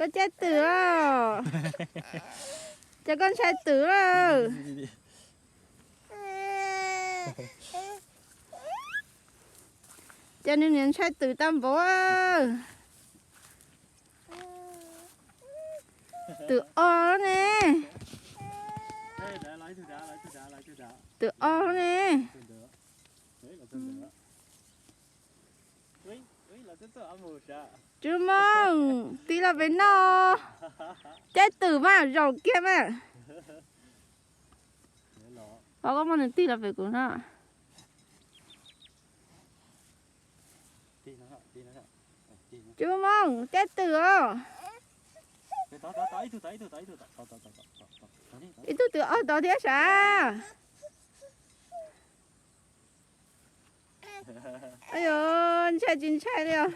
Koj caij twm os. Cas koj ntshai twm lawm? Cas nws niam ntshai twm tag npaum. Twm o ne. Twm o ne. Tsis mus, tig los pem no. Caij twm mas zaum kiag mas. Pov, koj muab nws tig los pem kuv no. Tsis mus, caij twm os. Ib tug twm o tod thiab sav. Ntshai tsis ntshai li os.